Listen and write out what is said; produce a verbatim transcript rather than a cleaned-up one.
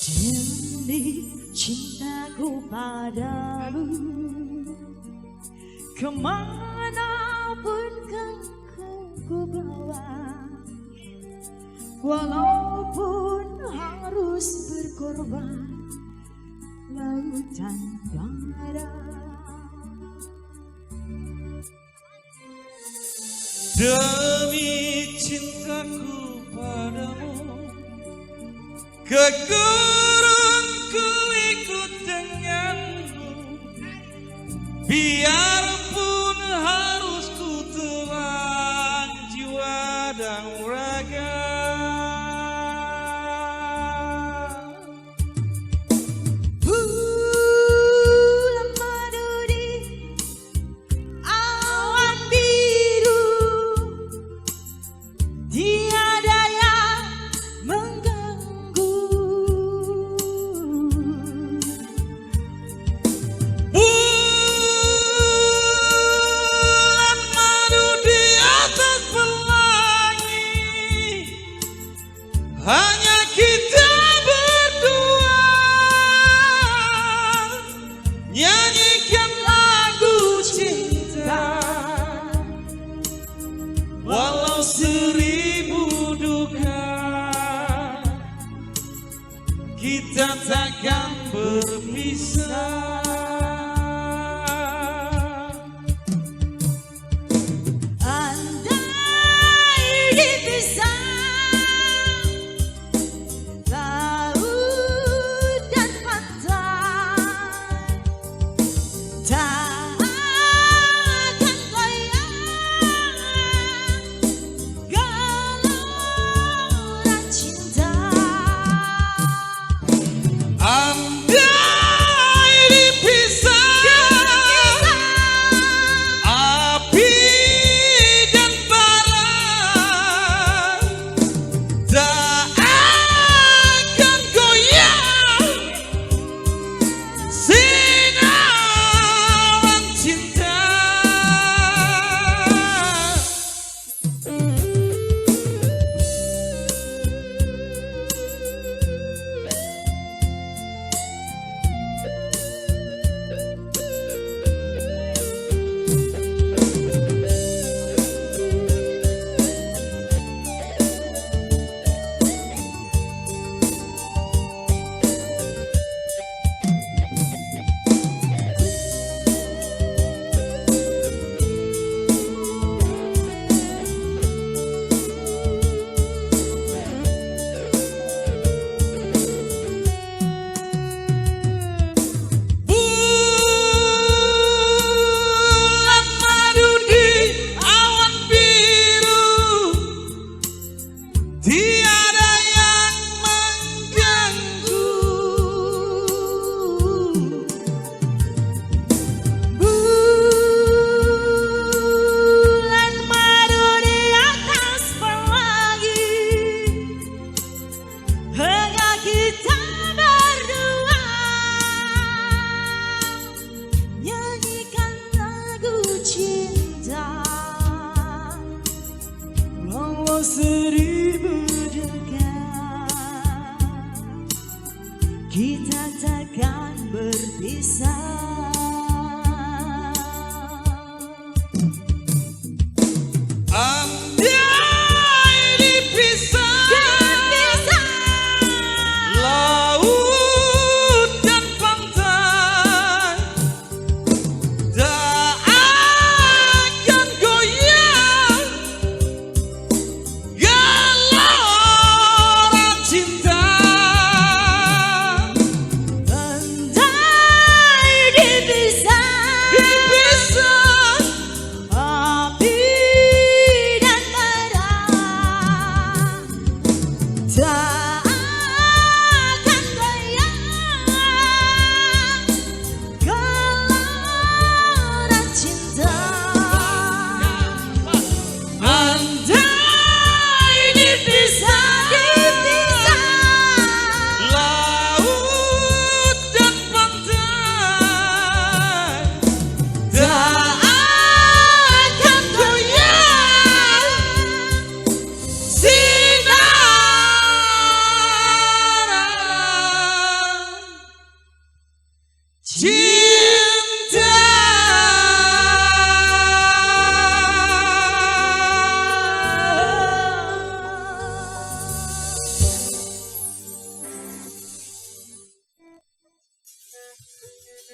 Demi cintaku padamu, ke mana pun kau ku bawa, walaupun harus berkorban lautan darah. Demi cintaku padamu, kegurung kuikut denganmu, biarpun harus kutelan jiwa dan raga. Bulan madu di awan biru, tiada yang mengganggu. Bulan madu di atas pelangi, hanya kita berdua nyanyikan lagu cinta. Walau seribu duka, kita takkan berpisah. Andai dipisah laut dan pantai, tak akan goyang gelora cinta. Andai dipisah api dan bara, tak akan goyang sinawan cinta. Bulan madu di awan biru, tiada yang mengganggu. Bulan madu di atas pelangi, hanya kita berdua nyanyikan lagu cinta. Walau seribu Ci-